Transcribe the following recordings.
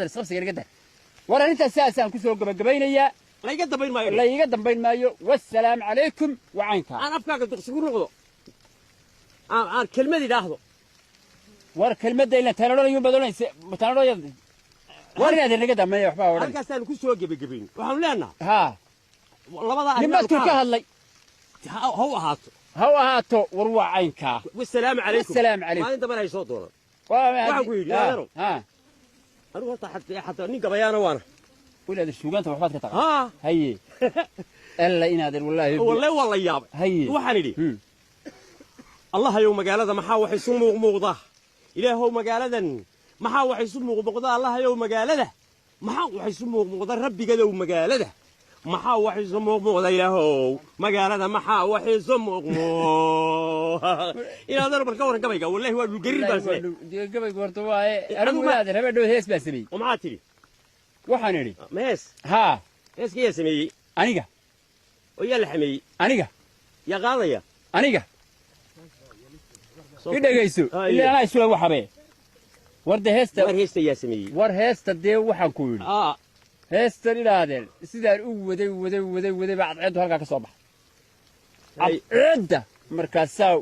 Isqabsiga naga dah. War arrintaas sidaasaan kusoo gabagabaynayaa. Layga dambayn maayo. La iiga dambayn maayo. Wassalaamu calaykum wacaynkaa. Aan afkaaga duqsigu noqdo, aan kelmad idhaahdo. War kelmadda ila taladhonayun baad odhanaysa taladhoyad. War inaad naga dambeeya waxbaa odhan. Halkaasaanu ku soo gebagebayn, waxaanu leenahay haa labadaa nin badkuu ka hadlay ha u ahaato. Ha u ahaato. War waa caynkaa. Wasalaamu calaykum. Wassalaamu calaykum. Maalin dambana ay soo doonan. Waxaan ku yidhi, adeerow. Haa. Anigu horta xataa nin gabayaana waana. Inaad suugaanta waxbaad ka taqaan. Haa. Haye, alla inaadan wallaahi. Wallahi waa la yaabay. Haye. Waxaan idhi, Allahayow magaalada maxaa wax isu muuqmuuqda? Ilaahow magaaladan maxaa wax isu muuqmuuqda? Allahayow magaalada maxaa wax isu muuqmuuqda? Rabbigadow magaalada maxaa wax isu muuqmuuqda? Ilaahow magaalada maxaa wax isu muuqmuuq? Inaadan bal ka warran gabayga, wallahi waa dhulgarir baan sine. Gabaygu horta waaye anigu inaadan habeen dhow hees baa sameeyey. Oo maxaad tidhi? Waxaan idhi. Ma hees? Haa. Heeska yaa sameeyey? Aniga. Oo yaa la xameeyey? Aniga. Yaa qaadaya? Aniga. I dhegayso. Ilaa anaa isula waxabe. War de heesta. War heesta yaa sameeyey? War heesta dee waxaan ku yidhi, heestan idhaahdeen sidaan u waday waday waday waday baa cadceeddu halkaa ka soo baxay cadceedda. Markaasaa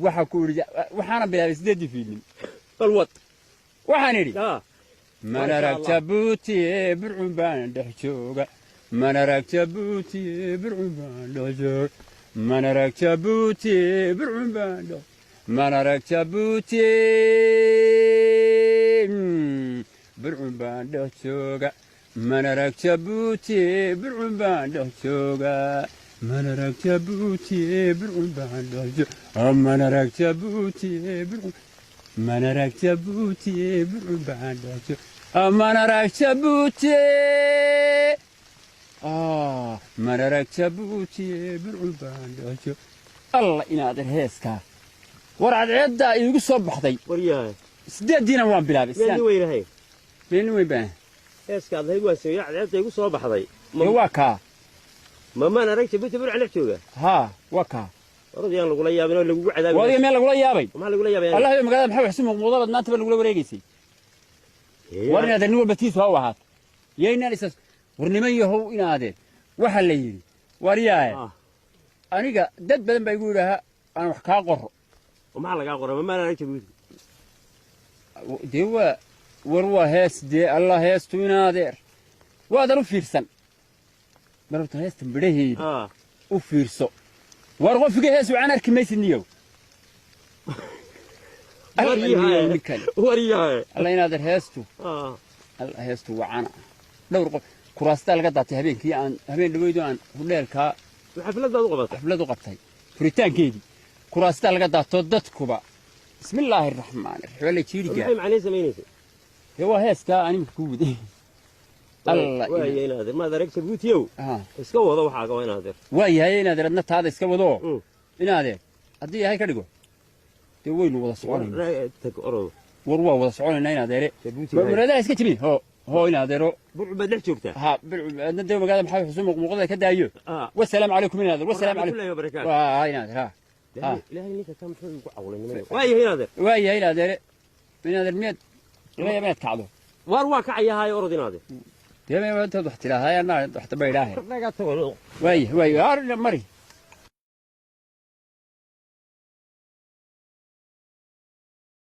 waxaan ku yidhi, waxaana bilaabay 8dii fiidnim. Bal wad. Waxaan idhi: Manarag Jabuuti burcun baan dhex jooga, manarag Jabuuti burcun baan dhex jooga, manarag Jabuuti burcun baan dhex, manarag Jabuuti burcun baan dhex jooga, manarag Jabuuti burcun baan dhex jooga, manarag Jabuuti burcun baan dhex jooga, manarag Jabuuti burcun, manarag Jabuuti burcun baan dhex jooga, manarag Jabuuti, manarag Jabuuti burcun baan dhex jooga. Allah inaadan heeskaa, war cadceeddaa iigu soo baxday. Waryahay. 8diina waan bilaabay. Meel nin weynahay. Meel nin weyn baan. Heeskaad lahayd waan sameeyey, cadceedda igu soo baxday. Dee waa kaa. Mamaan arag Jabuuti burca dhex jooga? Haa, waa kaa. Orod, yaan lagula yaabin oo lagugu cadaabin. Waa adiga meel lagula yaabay. Maxaa lagula yaabay? Allah yo magaalada maxaa wax isu muuqmuuqdabaad maanta ba lagula wareegaysay. War inaadeen nin walba tiisu ha u ahaato, yaynaan isas. War niman yahow, inaadeen waxaa la yidhi waryaaye. Aniga dad badan baa igu yidhaahaa aan wax kaa qoro. Maxaa lagaa qoraa? Mamaan arag Jabuuti? Dee waa war waa hees dee. Allah, heestu inaadeer waadan u fiirsan mar horta heesta midhaheeda u fiirso. War qofiga hees wacan arki maysid niyow. Waryahay. Ninkan. Waryahay. Alla inaadeer heestu. Alla heestu wacana. Dhowr qof kuraastaa laga daatay habeenkii aan habeen dhaweydo aan hudheelkaa. Xaflad baad u qabatay? Xaflad u qabtay furitaankeedii, kuraastaa laga daato dadkuba bismillaahi araxmaani raxiim waa la jiiri. Maxay macnay samaynaysa? Dee waa heeskaa aan imika ku waday. Alla. Waaya inaadeer, maad arag Jabuutiyow. Iska wado waxaaga waa inaadeer. Waa yahay inaadeer, adna taada iska wado inaadeer. Haddii yahay ka dhigo dee waynu wada soconayna. Tag orod. War waa wada soconaynaa inaadeere. Jabuuti. Muraadaha iska jibin ho ho inaadeero. Burcu baad dhex joogtaa. Ha, adna dee magaalada maxaa xusu muuqmuuqdada ka daayo. Wasalaamu calaykum inaadeer, wasalaamu calaykum. Waraxmatullaahi wabarakaatu. Waa inaadeer ha. Ilaahay ninka ka muxuu igu cawlay niman? Waayahay inaadeer. Waa yahay inaadeere. Inaadeer, miyaad laga yaaba inaad kacdo? Waar waa kacayahaay, orod inaadeer. Dee intaad wax tidhaahaa anaa wax damba idhaahe. Naga tago. Waaya waaya, mari.